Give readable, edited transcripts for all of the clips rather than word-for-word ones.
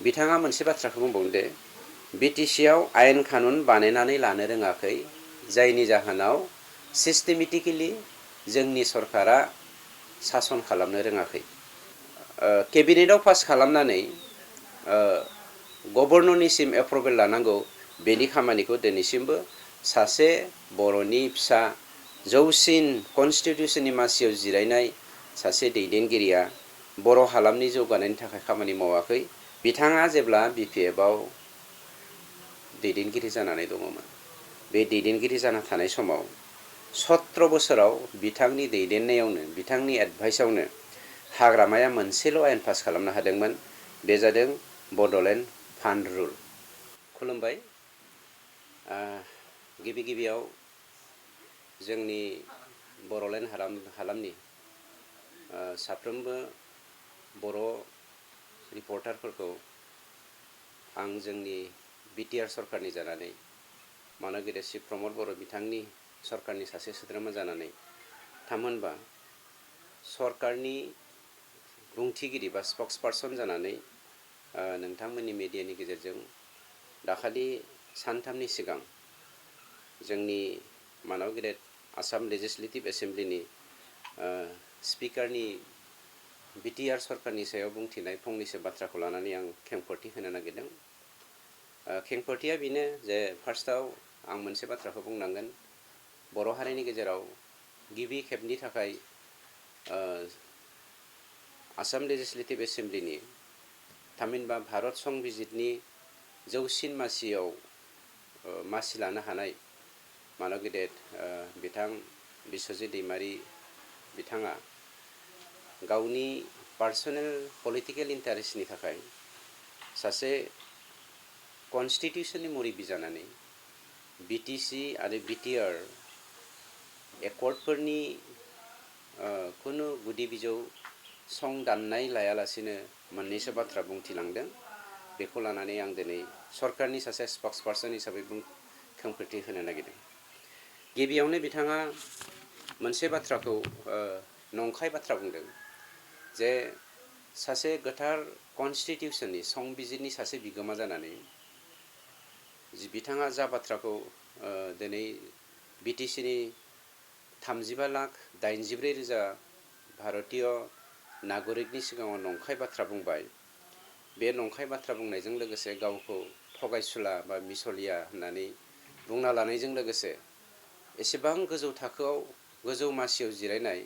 बिथाङा मोनसे बाथ्राखौ बुंबावदों बिटिसिआव आयेन कानुन बानायनानै लानो रोङाखै जायनि जाहोनाव सिस्टेमेटिकेलि जोंनि सरकारा सासन खालामनो रोङाखै केबिनेटआव पास खालामनानै गभर्नरनिसिम एप्रुभेल लानांगौ बेनि खामानिखौ दिनैसिमबो सासे बर'नि फिसा जौसिन कन्स्टिटिउसननि मासियाव जिरायनाय सासे दैदेनगिरिया बर' हालामनि जौगानायनि थाखाय खामानि मावाखै बिथाङा जेब्ला बिपिएफआव दैदेनगिरि जानानै दङमोन बे दैदेनगिरि जाना थानाय समाव 17 बोसोराव बिथांनि दैदेननायावनो बिथांनि एडभाइसआवनो हाग्रामाया मोनसेल' आयेन पास खालामनो हादोंमोन बे जादों बड'लेण्ड फान्ड रुल खुलुमबाय गिबि गिबियाव जोंनि बड'लेण्ड हालामनि साफ्रोमबो बर' रिपर्टारफोरखौ आं जोंनि बिटिआर सरकारनि जानानै मानगिरि श्री प्रमद बर' बिथांनि सरकारनि सासे सोद्रोमा जानानै थामहिनबा सरकारनि बुंथिगिरि बा स्पक्स पार्सन जानानै नोंथांमोननि मिडियानि गेजेरजों दाखालि सानथामनि सिगां जोंनि मानगिरि आसाम लेजिस्लेटिभ एसेम्ब्लिनि स्पिकारनि बिटिआर सरकारनि सायाव बुंथिनाय फंनैसो बाथ्राखौ लानानै आं खेंफोरथि होनो नागिरदों खेंफोरथिया बेनो जे फार्स्टआव आं मोनसे बाथ्राखौ बुंनांगोन बर' हारिनि गेजेराव गिबि खेबनि थाखाय आसाम लेजिस्लेटिभ एसेम्ब्लिनि थामहिनबा भारत संबिजितनि जौसिन मासियाव मासि लानो हानाय मानगिरि बिथां बिस्वजित दैमारी बिथाङा गावनि पार्सनेल पलिटिकेल इन्टारेस्टनि थाखाय सासे कन्स्टिटिउसननि मुरिबि जानानै बिटिसि आरो बिटिआर एकर्डफोरनि खुनु गुदि बिजौ सं दाननाय लायालासिनो मोननैसो बाथ्रा बुंथिलांदों बेखौ लानानै आं दिनै सरकारनि सासे स्पक्स पार्सन हिसाबै खेंफोरथि होनो नागिरदों गिबियावनो बिथाङा मोनसे बाथ्राखौ नंखाय बाथ्रा बुंदों जे सासे गोथार कन्स्टिटिउसननि संबिजिरनि सासे बिगोमा जानानै बिथाङा जा बाथ्राखौ दिनै बिटिसिनि 35,84,000 भारतीय नागरिकनि सिगाङाव नंखाय बाथ्रा बुंबाय बे नंखाय बाथ्रा बुंनायजों लोगोसे गावखौ थगायसुला बा मिसलिया होननानै बुंना लानायजों लोगोसे एसेबां गोजौ थाखोआव गोजौ मासियाव जिरायनाय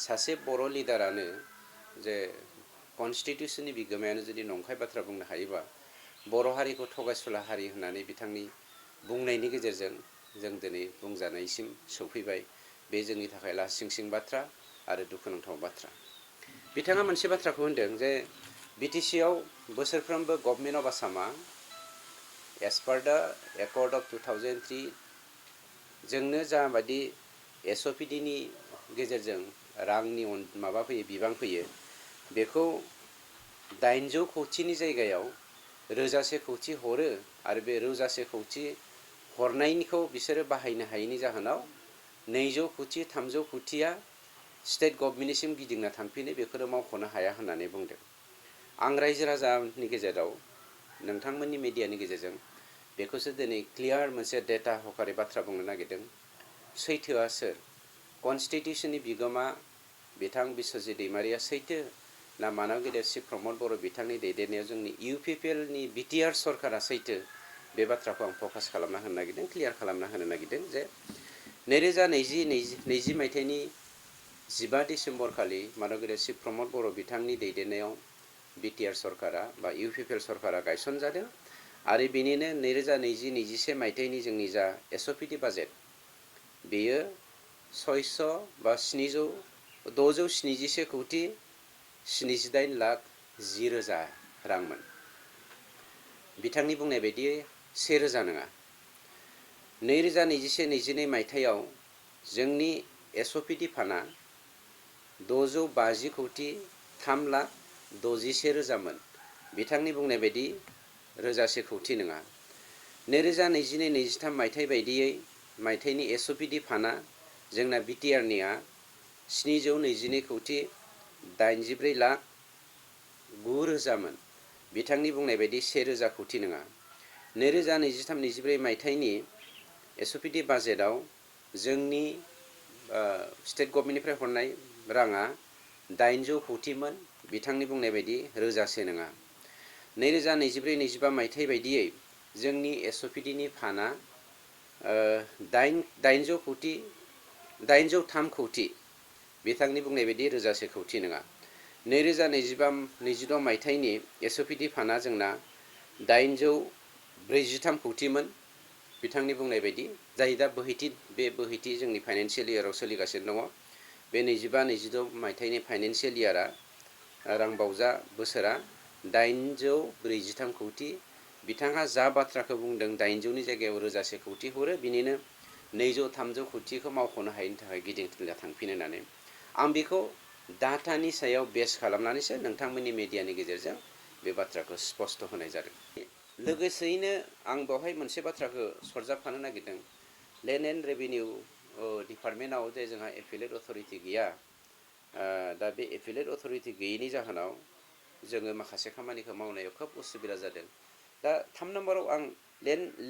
सासे बर' लिडारानो जे कन्स्टिटिउसननि बिगोमायानो जुदि नंखाय बाथ्रा बुंनो हायोबा बर' हारिखौ थगायसुला हारि होननानै बिथांनि बुंनायनि गेजेरजों जों दिनै बुंजानायसिम सौफैबाय बे जोंनि थाखाय लासिंसिं बाथ्रा आरो दुखुनांथाव बाथ्रा बिथाङा मोनसे बाथ्राखौ होनदों जे बिटिसिआव बोसोरफ्रोमबो गभर्नमेन्ट अफ आसामा एस पार दा एकर्ड अफ 2003 जोंनो जाबायदि एसअपिडिनि गेजेरजों रांनि माबा फैयो बिबां फैयो बेखौ 800 कौटिनि जायगायाव 1000 कौटि हरो आरो बे 1000 कौटि हरनायनिखौ बिसोरो बाहायनो हायैनि जाहोनाव 200 कौटि 300 कौटिया स्टेट गभर्नमेन्टनिसिम गिदिंना थांफिनो बेखौनो मावख'नो हाया होननानै बुंदों आं रायजो राजानि गेजेराव नोंथांमोननि मिडियानि गेजेरजों बेखौसो दिनै क्लियार मोनसे डेटा हकारि बाथ्रा बुंनो नागिरदों सैथोआ सोर कन्स्टिटिउसननि बिगोमा बिथां बिस्वजित दैमारिया सैथो ना मानगिरि श्री प्रमद बर' बिथांनि दैदेननायाव जोंनि इउपिपिएलनि बिटिआर सरकारा सैथो बे बाथ्राखौ आं फकास खालामना होनो नागिरदों क्लियार खालामना होनो नागिरदों जे 2020 मायथाइनि 15 डिसेम्बर खालि मानगिरि श्री प्रमद बर' बिथांनि दैदेननायाव बिटिआर सरकारा बा इउपिपिएल सरकारा गायसनजादों आरो बेनिनो 2020-21 मायथाइनि जोंनि जा एसअपिडि बाजेट बेयो 600 बा 671 कौटि 78,10,000 रांमोन बिथांनि बुंनाय बायदि 1000 नङा 2021-22 मायथाइयाव जोंनि एसअपिडि फान्डआ 650 कौटि 3,61,000 बिथांनि बुंनाय बायदि 1000 कौटि नङा 2022-23 मायथाइ बायदियै मायथाइनि एसअपिडि फान्डआ जोंना बिटिआरनिया 722 कौटि 84,09,000 बिथांनि बुंनाय बायदि 1000 कौटि नङा। 2023-24 मायथाइनि एसअपिडि बाजेटआव जोंनि स्टेट गभर्नमेन्टनिफ्राय हरनाय राङा 800 कौटिमोन। बिथांनि बुंनाय बायदि रोजासे नङा। 2024-25 मायथाइ बायदियै जोंनि एसअपिडिनि फान्डआ 803 कौटि। बिथांनि बुंनाय बायदि रोजासे कौटि नङा। 2025-26 मायथाइनि एसअपिडि फान्डआ जोंना 843 कौटिमोन। बिथांनि बुंनाय बायदि जाय दा बोहैथि जोंनि फाइनान्सियेल इयाराव सोलिगासिनो दङ। बे 25-26 मायथाइनि फाइनान्सियेल इयारा रांबावजा बोसोरा 843 कौटि। बिथाङा जा बाथ्राखौ बुंदों 800नि जायगायाव रोजासे कौटि हरो, बिनिनो 200-300 कौटिखौ मावख'नो हायैनि थाखाय गिदिंथिंना थांफिनो होननानै आं बेखौ डाटानि सायाव बेस खालामनानैसो नोंथांमोननि मिडियानि गेजेरजों बे बाथ्राखौ स्पष्ट होनाय जादों। लोगोसेयैनो आं बेवहाय मोनसे बाथ्राखौ सरजाबफानो नागिरदों। लेन्ड एन्ड रेभिनिउ डिपार्टमेन्टआव जे जोंहा एफिलिएट अथरिटि गैया, दा बे एफिलिएट अथरिटि गैयैनि जाहोनाव जोङो माखासे खामानिखौ मावनायाव खोब उसुबिदा जादों। दा 3 नम्बराव आं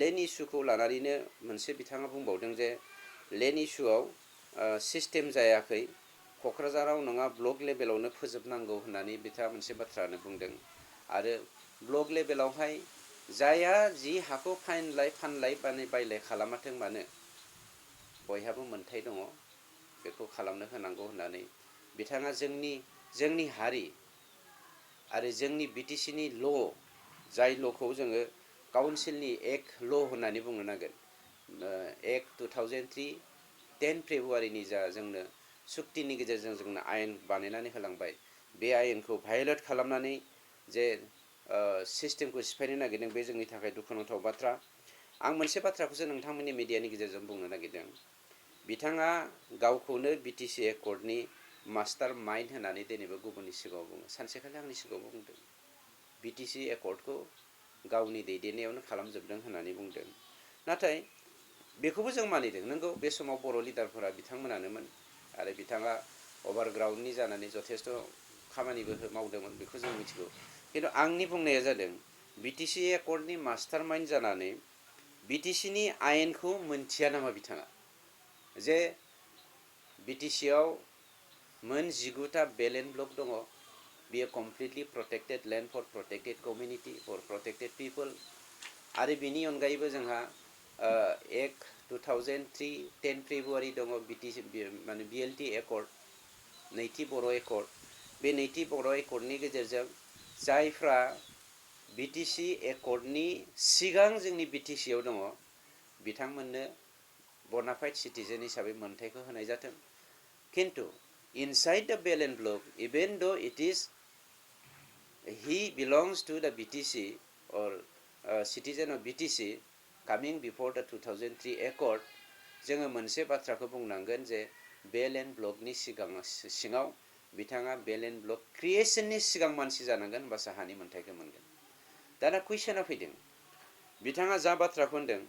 लेन्ड इस्युखौ लानानैनो मोनसे बिथाङा बुंबावदों जे लेन्ड इस्युआव सिस्टेम जायाखै, क'क्राझाराव नङा ब्लक लेभेलावनो फोजोबनांगौ होननानै बिथाङा मोनसे बाथ्रानो बुंदों। आरो ब्लक लेभेलावहाय जायहा जि हाखौ फानलाय बायलाय खालामाथों मानो बयहाबो मोन्थाय दङ, बेखौ खालामनो होनांगौ होननानै बिथाङा जोंनि हारि आरो जोंनि बिटिसिनि ल' जाय ल'खौ जोङो काउन्सिलनि एक्ट ल' होननानै बुंनो नांगोन। एक्ट 2003 10 फेब्रुवारिनि जा जोंनो सुक्तिनि गेजेरजों जोंनो आयेन बानायनानै होलांबाय, बे आयेनखौ भायलेट खालामनानै जे सिस्टेमखौ सिफायनो नागिरदों, बे जोंनि थाखाय दुखुनांथाव बाथ्रा। आं मोनसे बाथ्राखौसो नोंथांमोननि मिडियानि गेजेरजों बुंनो नागिरदों। बिथाङा गावखौनो बिटिसि एकर्डनि मास्टार माइन्ड होननानै दिनैबो गुबुननि सिगाङाव बुङो। सानसेखालि आंनि सिगाङावबो बुंदों बिटिसि एकर्डखौ गावनि दैदेननायावनो खालामजोबदों होननानै बुंदों। नाथाय बेखौबो जों मानिदों, नंगौ बे समाव बर' लिडारफोरा बिथांमोनानोमोन आरो बिथाङा अभारग्राउन्डनि जानानै जथेस्थ' खामानिबो मावदोंमोन, बेखौ जों मिथिगौ। खिन्थु आंनि बुंनाया जादों बिटिसि एकर्डनि मास्टार माइन्ड जानानै बिटिसिनि आयेनखौ मोनथिया नामा बिथाङा? जे बिटिसिआव मोन 19टा बेलेन्ड ब्लक दङ, बियो completely protected land for protected community for protected people. आरो बिनि अनगायैबो जोंहा एक्ट 2003 10 फेब्रुवारि दङ, बिटिसि माने बिएलटि एकर्ड, नैथि बर' एकर्ड। बे नैथि बर' एकर्डनि गेजेरजों जायफ्रा बिटिसि एकर्डनि सिगां जोंनि बिटिसिआव दङ, बिथांमोननो बनाफाइड सिटिजेन हिसाबै मोनथायखौ होनाय जाथों। किन्तु inside the Belen block, even though it is he belongs to the BTC or citizen of BTC coming before the 2003 Accord, जोङो मोनसे बाथ्राखौ बुंनांगोन जे बेलेन्ड ब्लकनि सिङाव बिथाङा बेलेन्ड ब्लक क्रिएसननि सिगां मानसि जानांगोन, होनबासो हानि मोनथायखौ मोनगोन। दाना कुइसना फैदों, बिथाङा जा बाथ्राखौ होनदों,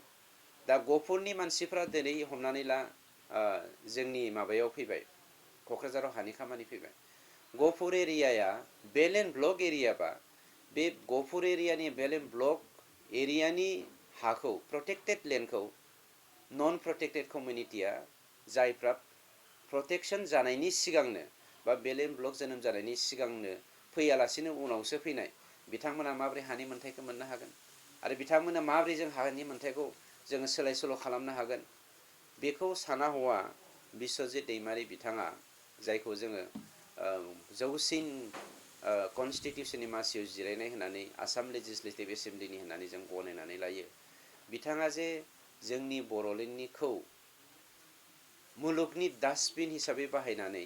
दा गफुरनि मानसिफ्रा दिनै हमनानै ला जोंनि माबायाव फैबाय, क'क्राझाराव हानि खामानि फैबाय। गफुर एरियाया बेलेन्ड ब्लक एरियाबा बे गफुर एरियानि बेलेन्ड ब्लक एरियानि हाखौ प्रोटेक्टेड लेन्डखौ नन प्रोटेक्टेड कमिउनिटिया जायफ्रा प्रोटेक्शन जानायनि सिगांनो बा बेलेन्ड ब्लक जोनोम जानायनि सिगांनो फैयालासिनो उनावसो फैनाय, बिथांमोना माबोरै हानि मोनथायखौ मोननो हागोन? आरो बिथांमोना माबोरै जों हानि मोनथायखौ जोङो सोलाय सोल' खालामनो हागोन? बेखौ साना हौवा बिस्वजित दैमारि बिथाङा, जायखौ जोङो जौसिन कनस्टिटिउसननि मासियाव जिरायनाय होननानै आसाम लेजिस्लेटिभ एसेम्ब्लिनि होननानै जों गनायनानै लायो, बिथाङा जे जोंनि बर'लेण्डनिखौ मुलुगनि डास्टबिन हिसाबै बाहायनानै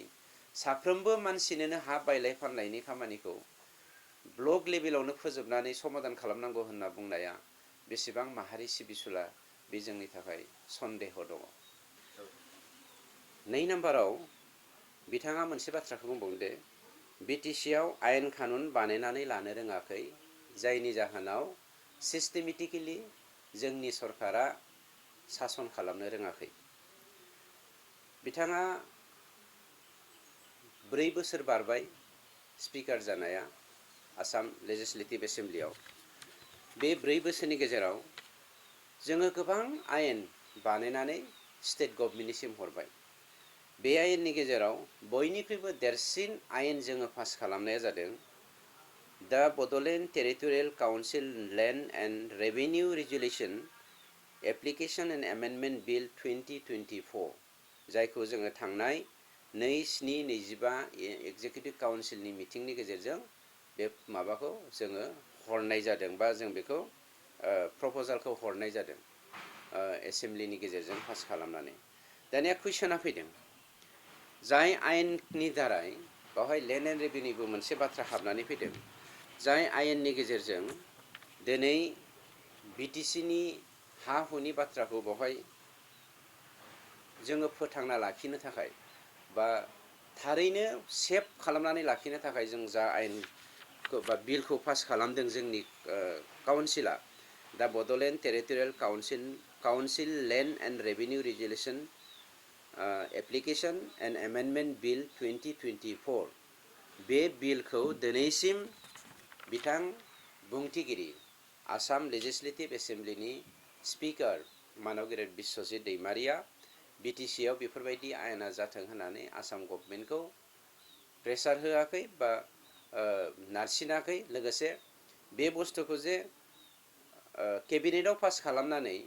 साफ्रोमबो मानसिनोनो हा बायलाय फानलायनि खामानिखौ ब्लक लेभेलावनो फोजोबनानै समाधान खालामनांगौ होनना बुंनाया बेसेबां माहारि सिबिसुला, बे जोंनि थाखाय सन्देह दङ। 2 नाम्बाराव बिथाङा मोनसे बाथ्राखौ बुंबावदों, बिटिसिआव आयेन कानुन बानायनानै लानो रोङाखै, जायनि जाहोनाव सिस्टेमेटिकेलि जोंनि सरकारा सासन खालामनो रोङाखै। बिथाङा 4 बोसोर बारबाय स्पिकार जानाया, आसाम लेजिस्लेटिभ एसेम्ब्लियाव बे 4 बोसोरनि गेजेराव जोङो गोबां आयेन बानायनानै स्टेट गभर्नमेन्टनिसिम हरबाय। बे आयेननि गेजेराव बयनिख्रुइबो देरसिन आयेन जोङो पास खालामनाया जादों दा Bodoland territorial council land and revenue resolution application and amendment bill 2024 जायखौ जोङो थांनाय 2/7/25 एग्जिकिउटिभ काउन्सिलनि मिटिंनि गेजेरजों बे माबाखौ जोङो हरनाय जादों बा जों बेखौ प्रप'जालखौ हरनाय जादों एसेम्ब्लिनि गेजेरजों पास खालामनानै। दानिया कुइसना फैदों जाय आयेननि दारै बेवहाय लेन्ड एन्ड रेभिनिउबो मोनसे बाथ्रा हाबनानै फैदों। जाय आयेननि गेजेरजों दिनै बिटिसिनि हा हुनि बाथ्राखौ बेवहाय जोङो फोथांना लाखिनो थाखाय बा थारैनो सेफ खालामनानै लाखिनो थाखाय जों जा आयेन बा बिलखौ पास खालामदों जोंनि काउन्सिला दा Bodoland territorial council land and revenue resolution application and amendment bill 2024 बे बिलखौ दिनैसिम बिथां बुंथिगिरि आसाम लेजिस्लेटिभ एसेम्ब्लिनि स्पिकार मानगिरि बिस्वजित दैमारिया बिटिसिआव बेफोरबायदि आयेना जाथों होननानै आसाम गभर्नमेन्टखौ प्रेसार होआखै बा नारसिनाखै। लोगोसे बे बुस्थुखौ जे केबिनेटआव पास खालामनानै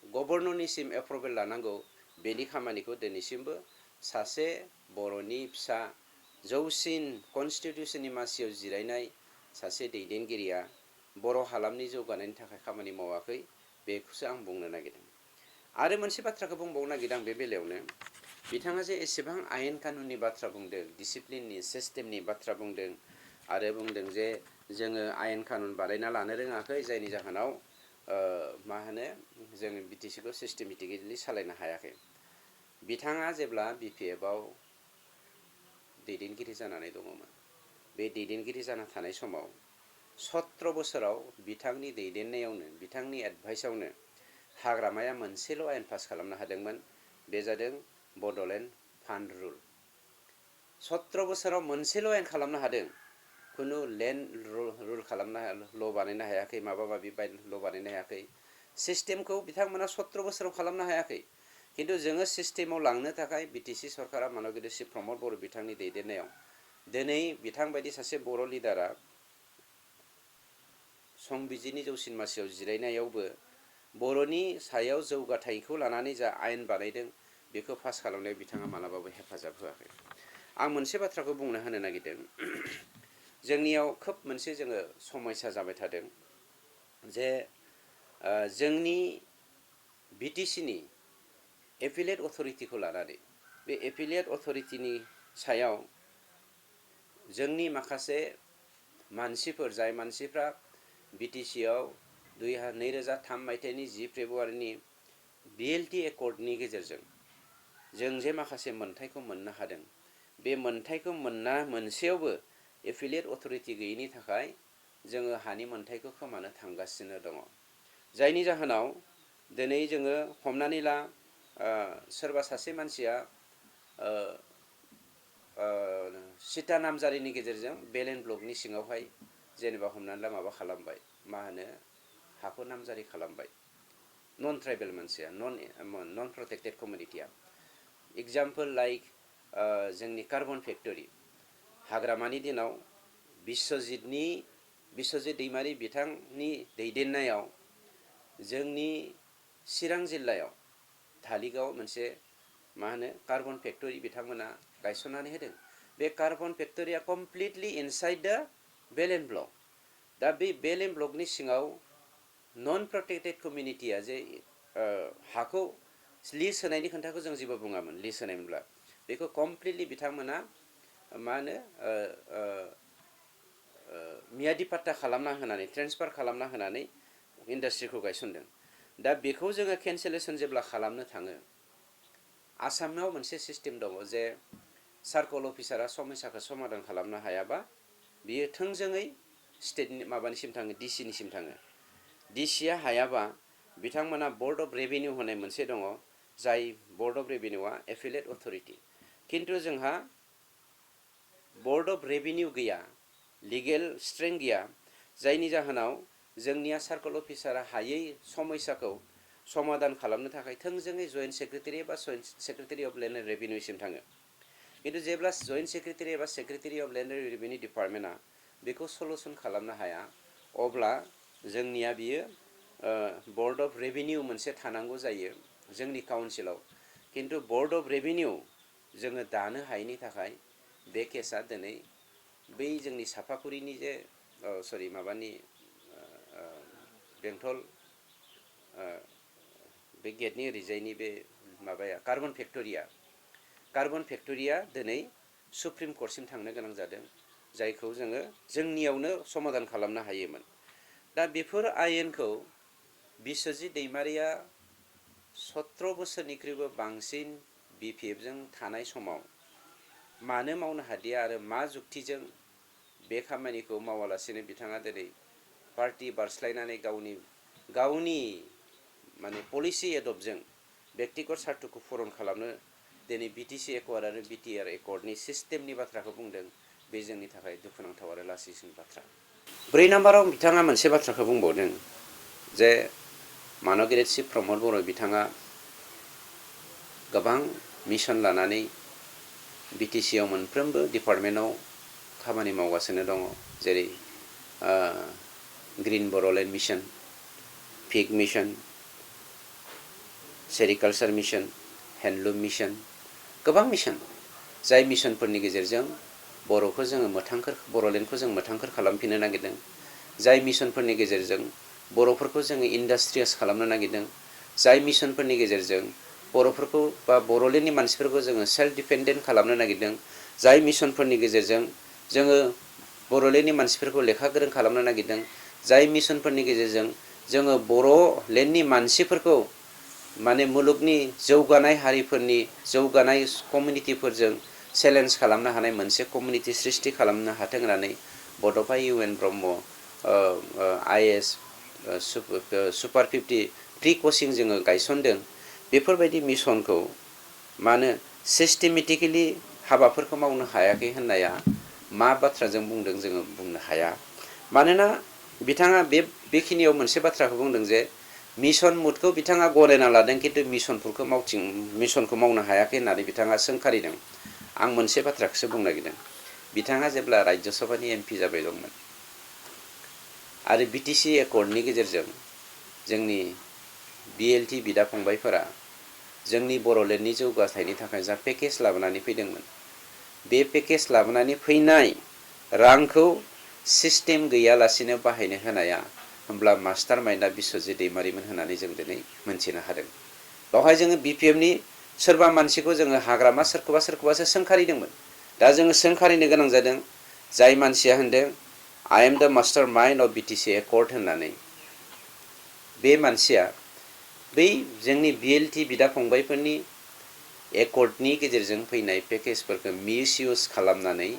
गभर्नरनिसिम एप्रुभेल लानांगौ बेनि खामानिखौ दिनैसिमबो सासे बर'नि फिसा जौसिन कनस्टिटिउसननि मासियाव जिरायनाय सासे दैदेनगिरिया बर' हालामनि जौगानायनि थाखाय खामानि मावाखै बेखौसो आं बुंनो नागिरदों। आरो मोनसे बाथ्राखौ बुंबावनो नागिरदों बे बेलायावनो बिथाङा जे एसेबां आयेन कानुननि बाथ्रा बुंदों डिसिप्लिननि सिस्टेमनि बाथ्रा बुंदों आरो बुंदों जे जोङो आयेन कानुन बानायना लानो रोङाखै जायनि जाहोनाव मा होनो जोङो बिटिसिखौ सिस्टेमेटिकेलि सालायनो हायाखै। बिथाङा जेब्ला बिपिएफआव दैदेनगिरि जानानै दङमोन बे दैदेनगिरि जाना थानाय समाव 17 बोसोराव बिथांनि दैदेननायावनो बिथांनि एडभाइसआवनो हाग्रामाया मोनसेल' आयेन पास खालामनो हादोंमोन बे जादों बड'लेण्ड फान्ड रुल। 17 बोसोराव मोनसेल' आयेन खालामनो हादों खुनु लेन्ड रुल खालामनो ल' बानायनो हायाखै माबा माबि ल' बानायनो हायाखै। सिस्टेमखौ बिथांमोना 17 बोसोराव खालामनो हायाखै खिन्थु जोङो सिस्टेमाव लांनो थाखाय बिटिसि सरकारा मानगिरि श्री प्रमद बर' बिथांनि दैदेननायाव दिनै बिथांबायदि सासे बर' लिडारा संबिजिरनि जौसिन मासियाव जिरायनायावबो बर'नि सायाव जौगाथायखौ लानानै जा आयेन बानायदों बेखौ पास खालामनायाव बिथाङा मालाबाबो हेफाजाब होआखै। आं मोनसे बाथ्राखौ बुंनो होनो नागिरदों जोंनियाव खोब मोनसे जोङो समस्या जाबाय थादों जे जोंनि बिटिसिनि एपिलेट अथरिटिखौ लानानै बे एपिलेट अथरिटिनि सायाव जोंनि माखासे मानसिफोर जाय मानसिफ्रा बिटिसिआव 2003 मायथाइनि 10 फेब्रुवारिनि बिएलटि एकर्डनि गेजेरजों जों जे माखासे मोनथायखौ मोननो हादों बे मोनथायखौ मोनसेयावबो एफिलिएट अथरिटि गैयैनि थाखाय जोङो हानि मोनथायखौ खोमानो थांगासिनो दङ। जायनि जाहोनाव दिनै जोङो हमनानै ला सोरबा सासे मानसिया सिटा नामजारिनि गेजेरजों बेलेन ब्लकनि सिङावहाय जेनेबा हमनानै ला माबा खालामबाय मा होनो हाखौ नामजारि खालामबाय नन ट्राइबेल मानसिया नन प्रटेक्टेड कमिउनिटिया एग्जाम्पल लाइक जोंनि कार्बन फेक्टरि हाग्रामानि दिनाव बिस्वजित दैमारि बिथांनि दैदेननायाव जोंनि चिरां जिल्लायाव धालिगाव मोनसे मा होनो कार्बन फेक्टरि बिथांमोना गायसननानै होदों। बे कार्बन फेक्टरिया कमप्लिटलि इनसाइड द बेलेन ब्लक। दा बे बेलेन ब्लकनि सिङाव नन प्रटेक्टेड कमिउनिटिया जे हाखौ लिज होनायनि खोथाखौ जों जेबो बुङामोन लिज होनायमोनब्ला बेखौ कमप्लिटलि बिथांमोना मा होनो मियादि पाट्टा खालामना होनानै ट्रेन्सफार खालामना होनानै इन्डास्ट्रिखौ गायसनदों। दा बेखौ जोङो केन्सेलेसन जेब्ला खालामनो थाङो आसामाव मोनसे सिस्टेम दङ जे सार्कल अफिसारा समस्याखौ समाधान खालामनो हायाबा बियो थोंजोङै स्टेटनि माबानिसिम थाङो डिसिनिसिम थाङो। डिसिया हायाबा बिथांमोना बर्ड अफ रेभिनिउ होनाय मोनसे दङ जाय बर्ड अफ रेभिनिउआ एफिलेट अथरिटि। खिन्थु जोंहा बर्ड अफ रेभिनिउ गैया लिगेल स्ट्रेंथ गैया, जायनि जाहोनाव जोंनिया सार्कल अफिसारा हायै समस्याखौ समाधान खालामनो थाखाय थोंजोङै जइन्ट सेक्रेटारि एबा सेक्रेटारि अफ लेन्ड एन्ड रेभिनिउसिम थाङो। खिन्थु जेब्ला जइन्ट सेक्रेटारि एबा secretary of land and revenue डिपार्टमेन्टआ बेखौ सल्युसन खालामनो हाया, अब्ला जोंनिया बियो बर्ड अफ रेभिनिउ मोनसे थानांगौ जायो जोंनि काउन्सिलाव। खिन्थु बर्ड अफ रेभिनिउ जोङो दानो हायैनि थाखाय बे केसा दिनै बै जोंनि सापागुरिनि जे सरि माबानि बेंटल बे गेटनि ओरैजायनि बे माबाया कार्बन फेक्टरिया दिनै सुप्रिम कर्टसिम थांनो गोनां जादों, जायखौ जोङो जोंनियावनो समाधान खालामनो हायोमोन। दा बेफोर आयेनखौ बिस्वजित दैमारिया 17 बोसोरनिख्रुइबो बांसिन BPFजों थानाय समाव मानो मावनो हादिया आरो मा जुक्तिजों बे खामानिखौ मावालासिनो बिथाङा दिनै पार्टि बारस्लायनानै गावनि माने पलिसि एडप्टजों व्यक्तिगत सार्थखौ फुरन खालामनो दिनै BTC एकर्ड आरो BTR एकर्डनि सिस्टेमनि बाथ्राखौ बुंदों। बे जोंनि थाखाय दुखुनांथाव आरो लासिंसिन बाथ्रा। 4 नाम्बाराव बिथाङा मोनसे बाथ्राखौ बुंबावदों जे मानगिरित चिफ प्रमद बर' बिथाङा गोबां मिशन लानानै BTCआव मोनफ्रोमबो डिपार्टमेन्टआव खामानि मावगासिनो दङ, जेरै green Bodoland mission, pig mission, sericulture mission, handloom mission, गोबां मिशन, जाय मिशनफोरनि गेजेरजों बर'खौ जोङो बड'लेण्डखौ जों मोथांखोर खालामफिननो नागिरदों, जाय मिशनफोरनि गेजेरजों बर'फोरखौ जोङो इन्डास्ट्रियास खालामनो नागिरदों, जाय मिशनफोरनि गेजेरजों बर'फोरखौ बा बड'लेण्डनि मानसिफोरखौ जोङो सेल्फ डिपेन्डेन्ट खालामनो नागिरदों, जाय मिशनफोरनि गेजेरजों जोङो बड'लेण्डनि मानसिफोरखौ लेखा गोरों खालामनो नागिरदों, जाय मिशनफोरनि गेजेरजों जोङो बर'लेण्डनि मानसिफोरखौ माने मुलुगनि जौगानाय हारिफोरनि जौगानाय कमिउनिटिफोरजों चेलेन्ज खालामनो हानाय मोनसे कमिउनिटि सृष्टि खालामनो हाथों होननानै बड'फा UN Brahma IAS super 50 pre coaching जोङो गायसनदों। बेफोरबायदि मिशनखौ मानो सिस्टेमेटिकेलि हाबाफोरखौ मावनो हायाखै होननाया मा बाथ्राजों बुंदों जोङो बुंनो हाया। मानोना बिथाङा बेखिनियाव मोनसे बाथ्राखौ बुंदों जे मिशन मुडखौ बिथाङा गनायना लादों, खिन्थु मिशनखौ मावनो हायाखै होननानै बिथाङा सोंखारिदों। आं मोनसे बाथ्राखौसो बुंनो नागिरदों। बिथाङा जेब्ला राज्य सभानि MP जाबाय दंमोन आरो BTC एकर्डनि गेजेरजों जोंनि BLT बिदा फंबायफोरा जोंनि बड'लेण्डनि जौगाथायनि थाखाय जा पेकेज लाबोनानै फैदोंमोन, बे पेकेज लाबोनानै फैनाय रांखौ सिस्टेम गैयालासिनो बाहायनो होनाया होमब्ला मास्टार माइन्डआ बिस्वजित दैमारिमोन होननानै जों दिनै मोनथिनो हादों। बेवहाय जोङो BPFनि सोरबा मानसिखौ जोङो हाग्रामा सोरखौबासो सोंखारिदोंमोन। दा जोङो सोंखारिनो गोनां जादों, जाय मानसिया होनदों I am the master mind of BTC accord होननानै। बे मानसिया बै जोंनि BLT बिदा फंबायफोरनि एकर्डनि गेजेरजों फैनाय पेकेजफोरखौ मिसइउज खालामनानै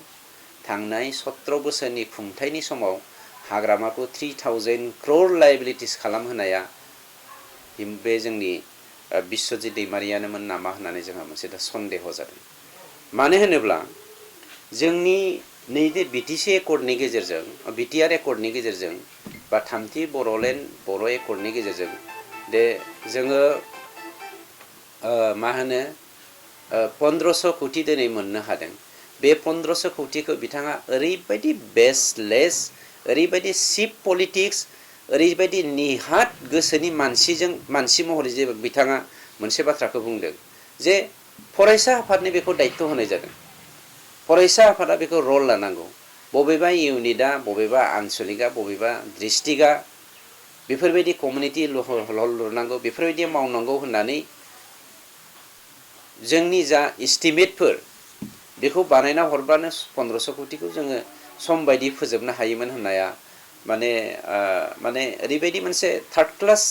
थांनाय 17 बोसोरनि खुंथायनि समाव हाग्रामाखौ 3000 crore लाइबिलिटिस खालामहोनाया बे जोंनि बिस्वजित दैमारियानोमोन नामा होननानै जोंहा मोनसे दा सन्देह जादों। मानो होनोब्ला जोंनि नैबे BTC एकर्डनि गेजेरजों BTR एकर्डनि गेजेरजों बा थामथि बर' एकर्डनि गेजेरजों दे जोङो मा होनो 1500 कोटि दिनै मोननो हादों। बे 1500 कोटिखौ बिथाङा ओरैबायदि बेसलेस, ओरैबायदि चिप पलिटिक्स, ओरैबायदि निहाथ गोसोनि मानसि महरै जे बिथाङा मोनसे बाथ्राखौ बुंदों जे फरायसा आफादनो बेखौ दायित्व होनाय जादों। फरायसा आफादा बेखौ रल लानांगौ। बबेबा इउनिटआ, बबेबा आनसलिकआ, बबेबा डिस्ट्रिक्टआ बेफोरबायदि कमिउनिटि हल लुनांगौ, बेफोरबायदि मावनांगौ होननानै जोंनि जा इस्टिमेटफोर बेखौ बानायना हरब्लानो 1500 कोटिखौ जोङो सम बायदि फोजोबनो हायोमोन होननाया माने ओरैबायदि मोनसे थार्ड क्लास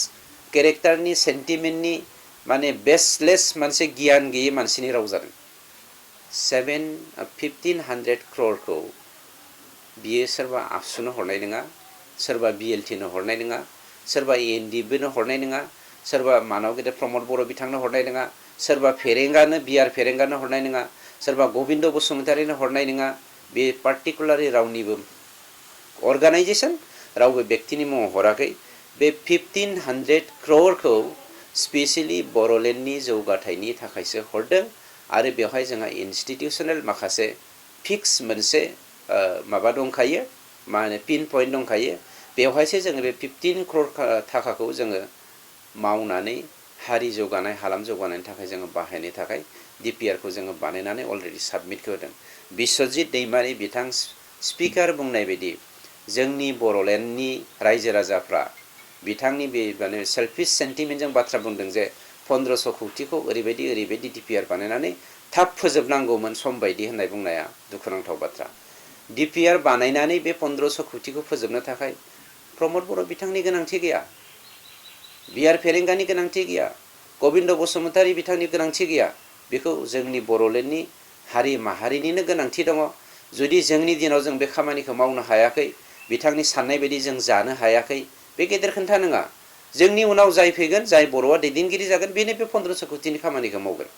केरेक्टारनि सेन्टिमेन्टनि माने बेसलेस मोनसे गियान गैयै मानसिनि राव जादों। 1500 crore बियो सोरबा आबसुनो हरनाय नङा, सोरबा BLTनो हरनाय नङा, सोरबा ANDBनो हरनाय नङा, सोरबा मानव गेदेर प्रमद बर' बिथांनो हरनाय नङा, सोरबा बिआर फेरेंगानो हरनाय नङा, सोरबा गबिन्द बसुमतारिनो हरनाय नङा। बे पार्टिकुलारलि रावनिबो अर्गानाइजेसन रावबो व्यक्तिनि मुङाव हराखै। बे 1500 क्र'रखौ स्पेसियेलि बड'लेण्डनि जौगाथायनि थाखायसो हरदों आरो बेवहाय जोंहा इनस्टिटिउसनेल माखासे फिक्स मोनसे माबा दंखायो, मा होनो पिन पइन्ट दंखायो। बेवहायसो जोङो बे 15 क्र'र थाखाखौ जोङो मावनानै हारि जौगानाय, हालाम जौगानायनि थाखाय जोङो बाहायनो थाखाय DPRखौ जोङो बानायनानै अलरेडि साबमिटखौ होदों। बिस्वजित दैमारि बिथां स्पिकार बुंनाय बायदि जोंनि बड'लेण्डनि रायजो राजाफ्रा बिथांनि बे माने सेल्फिश सेन्टिमेन्टजों बाथ्रा बुंदों जे 1500 कौटिखौ ओरैबायदि DPR बानायनानै थाब फोजोबनांगौमोन सम बायदि होननाय बुंनाया दुखुनांथाव बाथ्रा। DPR बानायनानै बे 1500 कौटिखौ फोजोबनो थाखाय प्रमद बर' बिथांनि गोनांथि गैया, बिआर फेरेंगानि गोनांथि गैया, गबिन्द बसुमतारी बिथांनि गोनांथि गैया। बेखौ जोंनि बड'लेण्डनि हारि माहारिनिनो गोनांथि दङ। जुदि जोंनि दिनाव जों बे खामानिखौ मावनो हायाखै, बिथांनि साननाय बायदि जों जानो हायाखै, बे गेदेर खोन्था नङा। जोंनि उनाव जाय फैगोन, जाय बर'आ दैदेनगिरि जागोन, बेनो बे 1500 कौटिनि खामानिखौ मावगोन।